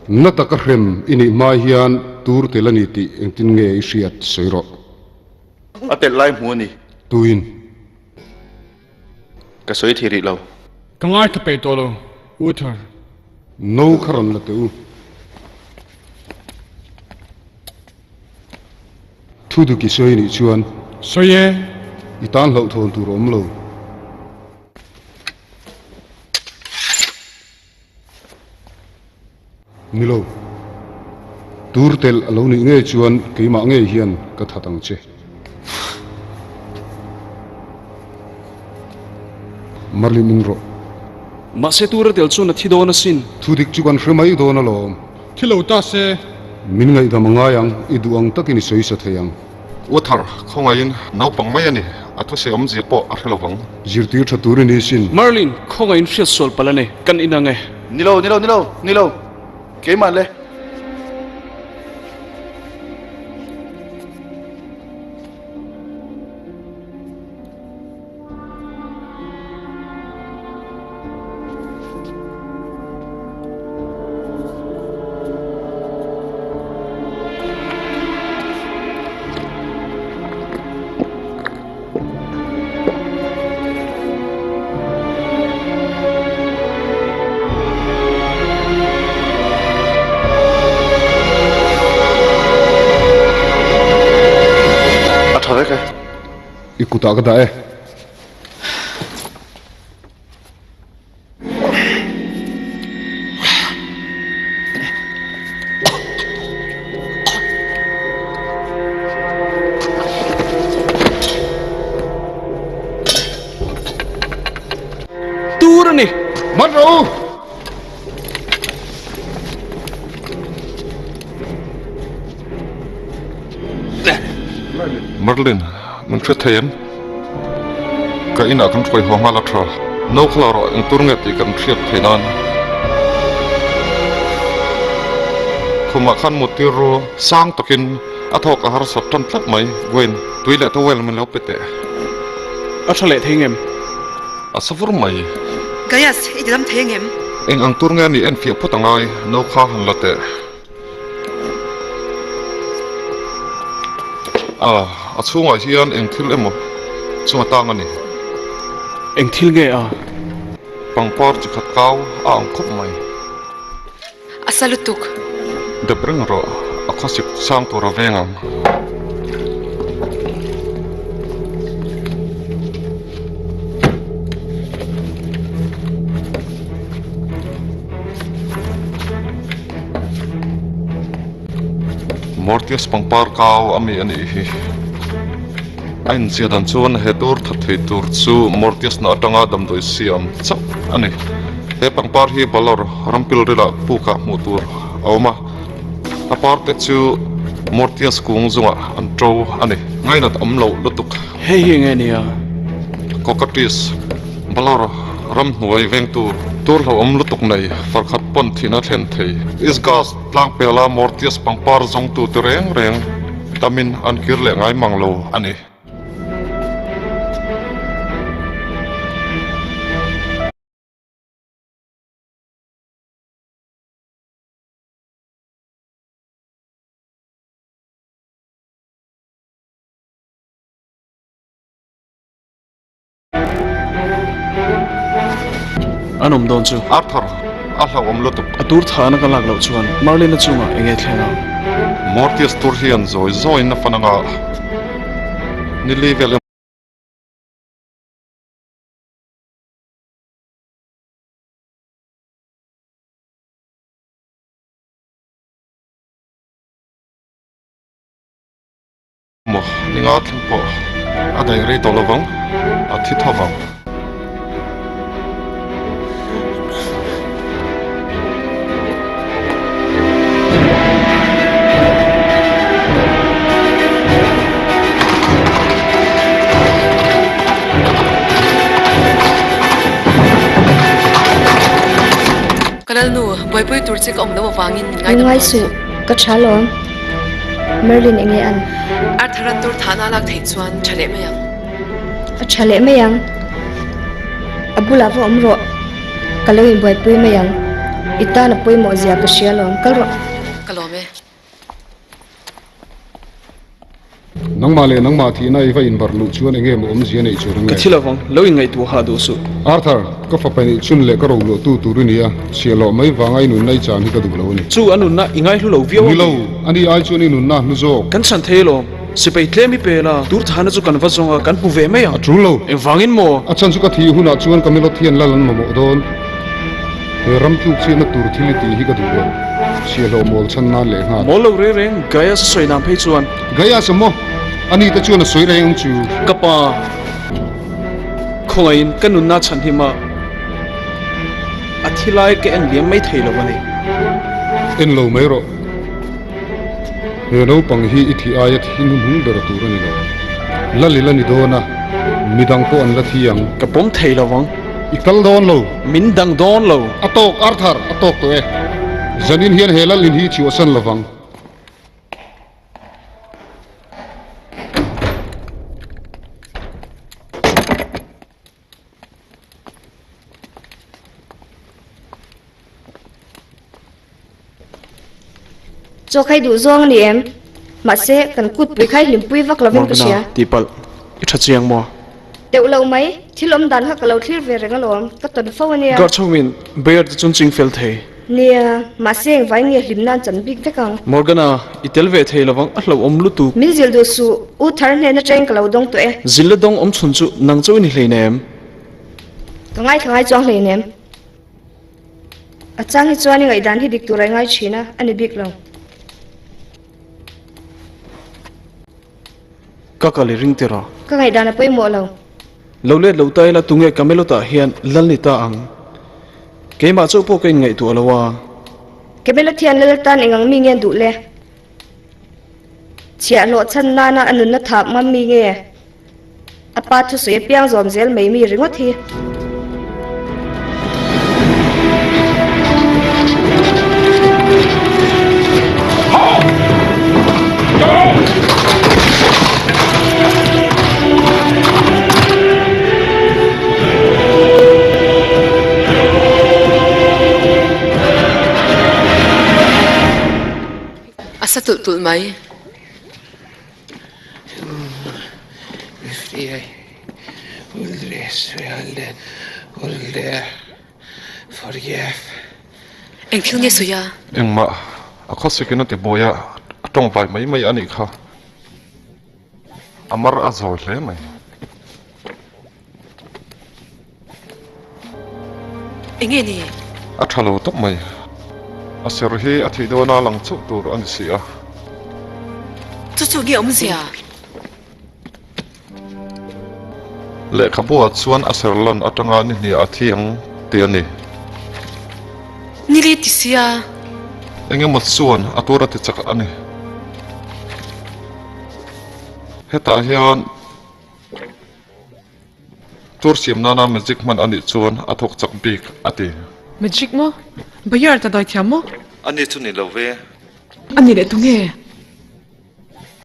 Na taka hrem i nih hma hian tur tel a ni tih engtin nge i hriat sawi rawh. A telh lai hmu a ni. Tuin. Ka sawi thei rih lo. Ka ngaithla peih tawh lo, Uther. No kha rawn la teh u. Thu dik i sawi nih chuan. Sawi e. I tan hlauhthawn tur a awm lo. Ni lo. Tur telh a lo nih ngei chuan keimah ngei hian ka that ang che. Marlin in rawh. Mahse tur a tel chuan a thi dawn asin. Thu dik chu kan hre mai dawn alawm. Thi lo ta se. Min ngaihdam a ngai ang, i duh ang takin i sawi sa thei ang. Water, khawngaihin naupang mai a ni, a thusei awmzia pawh a hre lo vang. Zirtir tha tur i ni sin. Merlin, khawngaihin hriat sual palh a ni, kan inang e. Ni lo, ni lo, ni lo, ni lo, keimah le. A tha vek e. I kutah ka dah e. Tur a ni. Man rawh u! Merlin, min hre thei em? Ka inah kan hruai haw nghal a tha. No khala rawh eng tur nge tih kan hriat theih nan. Khumah khan mut tir ru sang takin a thawk a harsat tan tlat mai. Gwen, tui leh towel min lo pe teh. A tha leh thei ngem? A sa vur mai. Gaius, i ti dam thei ngem? Eng ang tur nge nih enfiah phawt angai, no kha han la teh. A, a chhungah hian eng thil emaw chu a tang a ni. Eng thil nge a? Pangpar chi khat kau a ang khawp mai. A sa lutuk. Dep reng rawh, a khawsik sang tur a veng ang. Mortius pangpar kau a mi a nih hi. A inziah dan chuan he tur that thei tur chu Mortius na atanga damdawi siam chauh a ni. He pangpar hi Balor rampil rila pukah hmuh tur a awm a, a par te chu Mortius kung zungah an to a ni. Ngainat awm loh lutuk. Hei hi enge nia? Cockatries, Balor ramhnuai vengtu tur hlauhawm lutuk nei farkhat pawn thihna thlen thei. Isgas tlangpela Mortius pangpar zawngtu te reng reng tamin an kir leh ngai mang lo a ni. An awm dawn chu. Arthur, a hlauhawm lutuk. A tur thahna ka lak loh chuan Merlin-a chungah eng nge thleng ang? Mortius tur hian zawi zawiin a fan anga ni li vel Maw, ni nga thleng pawh a daih rei tawh lovang, a thi tho vang. Ka lalnu, buaipui tur che ka awm lo avangin min ngaidam Lungngai dawn suh, che. ka tha lawm. Merlin enge an? Arthur an tur thahna a lak theih chuan tha leh mai ang. A tha leh mai ang. A bulah va awm rawh. Ka lo inbuaipui mai ang. I tan a pawimawh zia ka hria alawm, kal rawh. Ka lawm e. Nangmah leh nangmah thihna i va inbar luh chuan enge maw awmzia neih chu ring Ka e? thi lovang, lo inngaihtuah hah duh suh. Arthur, ka fapa nih chun leh ka ro luahtu tur i ni a, chhiah loh mai vanga i nunna i chan hi ka duh lo a ni. Chu a nunna i ngaihlu lo viau a mi? Ni lo, ani ai chuan i nunna a hlu zawk. Kan chhan thei alawm, sipai tlem i pel a, tur thahna chu kan va zawng a, kan hmu ve mai ang. A tul lo. Engvangin maw? A chhan chu ka thih hunah chuan Camelot hian lal an mamawh dawn. He ram tluk chhiatna tur thil i tih hi ka duh lo. Chhiahhlawh mawl chhan nan leh nghal. Mawl lo reng reng, Gaius a sawi dan phei chuan. Gaius a maw? Ani te chuan a sawi reng ang chu. Ka pa, khawngaihin ka nunna chhan him a, a thi lai ka en liam mai thei lo a ni. En lo mai rawh. He naupang hi i thih aia thi hnuhnung ber tur a ni lo. Lal i la ni dawn a, midang pawh an la thi ang. Ka pawm thei lo ang. I kal dawn lo. Min dang dawn lo. A tawk, Arthur, a tawk tawh e. Zanin hian he lal in hi chhuahsan lovang. Chaw khai duh zawng a ni em? Mahse, kan kut pui khai hlimpui vak lovin ka hria. Morgana, tihpalh, i tha chiang maw? Teuh lo mai, thil awm dan kha ka lo thlir ve reng alawm, ka tawn fo a nia. Guard chhungin Bayard te chun ching fel thei. Nia, mahse engvai nge hlimna an chan bik vek ang? Morgana, i tel ve thei lovang, a hlauhawm lutuk. Min zil duh suh, U Thar hnen atangin ka lo dawng tawh e. Zil la dawng awm chhun chu nang chauh i ni hleinem. Ka ngaithla ngai chuang hleinem. A chang hi chuan i ngaihdan hi dik tur a i ngai thin a, a ni bik lo. Ka kal i ring tir a. Ka ngaihdan a pawimawh lo. Lo let lo ta ila tunge Camelot ah hian lal ni ta ang. Keimah chauh pawh ka inngaihtuah lo a. Camelot hian lal atan eng ang mi nge duh le? Chhiahhlawh chhan nana a nunna thap ngam mi nge? A pa thusawi apiang zawm zel mai mi ringawt hi. A sa tulh tulh mai. Eng thil nge sawi a? Engmah a khawsikin a ti buai a, a tawngvai mai mai a nih kha. A mar a zawi hle mai. Enge ni? A tha lo tawp mai. A ser hi a thih dawna lang chauh tur a ni si a. Chu chu nge awmzia? Lehkhabu ah chuan a ser lan atanga ni hniah a thi ang tih a ni. Nili ti sia. Engemaw chuan a tur a ti chak a ni. Hetah hian. Tur siam nana magic hman a nih chuan a thawk chak bik, a ti. Magic maw? Bayard a dawi thiam maw? A ni chu ni lo ve. A ni leh tunge?